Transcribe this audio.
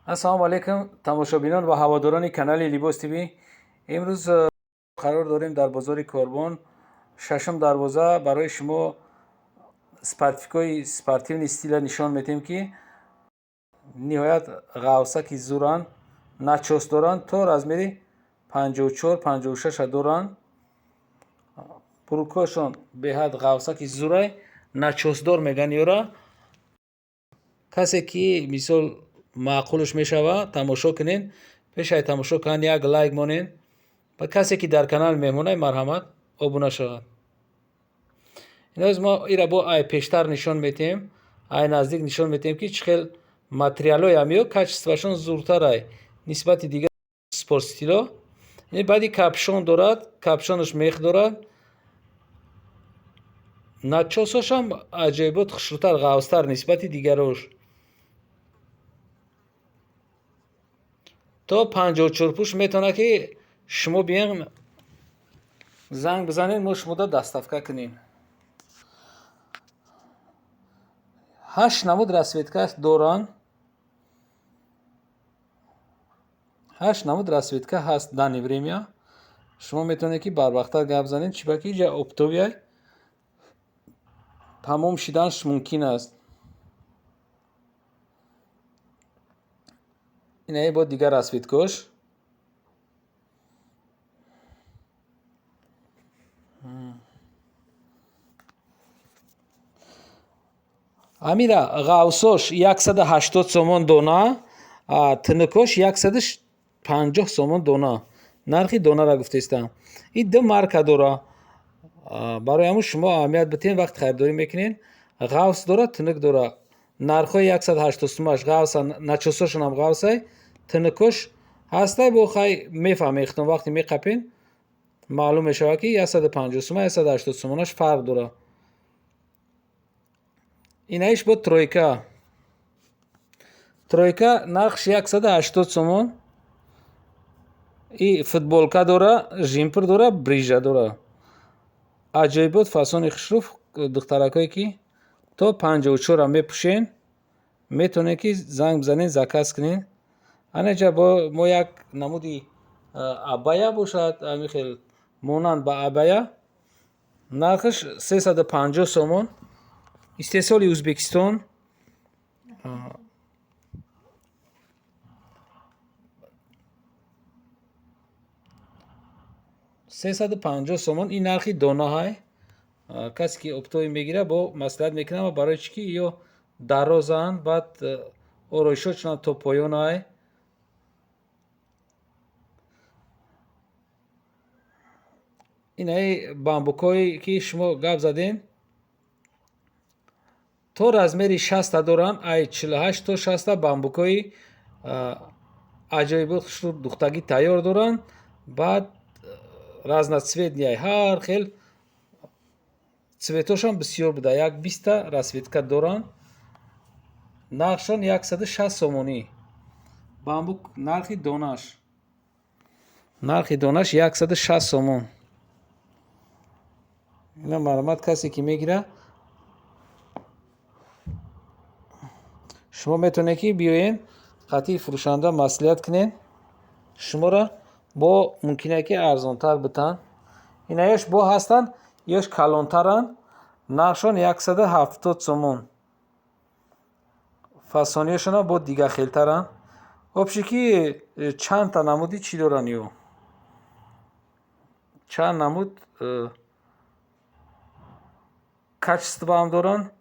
Ассалому алайкум, тамошобинон ва ҳаводорони канали Либос ТВ. Имрӯз қарор дорем дар бозори Корбон, шашум дарвоза. Барои шумо спортивкои спортивный стила нишон медиҳем, ки ниҳоят ғавсаки зуранд, начос доранд, то размери 54, 56 доранд. Брюкошон беҳад ғавсаки зурай, начосдор меган ёра. Касе ки мисол маъқулш мешава, тамошо кунен. Пешай тамошо кунан, як лайк монен ва касе ки дар канал меҳмонай, марҳамат, обуна шавад. Иноз мо ира бо ай пештар нишон метиҳем, ай наздик нишон метиҳем, ки чӣ хел материалҳои ҳамиё, качествашон зуртарай нисбати дигар спортстило. Баъди капюшон дорад, капюшонаш мех дорад, начосошам аҷоибот хушрӯтар, ғафзтар нисбати дигарош. То 54 пӯш метавонад, ки шумо биен, занг бизанед, мо шумода доставка кунем. Ҳашт намуд расцветка доранд, ҳашт намуд расцветка ҳаст. Данный время шумо метавонед, ки барвақттар гап занед, чӣ ҷа оптовияй, тамом шиданаш мумкин аст. Инаи бо дигар расцветкош. Амира ғавсош 180 сомон дона, тинукош 150 сомон дона. Нархи донара гуфтестам. И ду марка дора. Барои ҳамун шумо аҳамият битен, вақт харидорӣ мекунед. Ғавс дора, тинук дора. Нархҳои 180 сумаш ғавса, начосошонам ғавсай, тинукош ҳастай. Бо хай мефаҳмед худтон, вақте меқапен, маълум мешавад, ки 150 сума, 180 сомонаш фарқ дора. Инаиш бо тройка. Тройка нархш 180 сомон. И футболка дора, жимпир дора, брижа дора. Аҷоибот, фасони хушрӯ. Духтаракое ки то 54 мепӯшен, метавонед, ки занг бизанед, заказ кунед. Анаҷа бо мо як намуди абая бошад, ҳамин хел монанд ба абая, нархаш 350 сомон, истеҳсоли Ӯзбекистон. 350 сомон ин нархи донаҳай. Касе ки оптовый мегирад, бо маслиҳат мекунам, барои чӣ ки ё дарозанд, баъд ороишошонам то поёнай. Инаи бамбукҳое ки шумо гап задем, то размери 60 доранд, ай 48 то 60. Бамбукҳои аҷоибот, хушрӯ, духтагӣ тайёр доранд. Баъд разноцветный, ҳар хел цветошам бисёр буда, як 20-та расцветка доранд. Нархшон 160 сомонӣ бамбук. Нархи донаш 160 сомон. Ина марҳамат, касе ки мегирад, шумо метавонед, ки биёед, қатъи фурӯшанда маслиҳат кунед, шуморо бо мумкине, ки арзонтар битанд. Инаёш бо ҳастанд, ёш калонтаранд, нархшон 170 сомон. Фасониёшонам бо дигархелтаранд. Вообще ки чандта намуди чӣ доранд, ё чанд намуд качествоам доранд.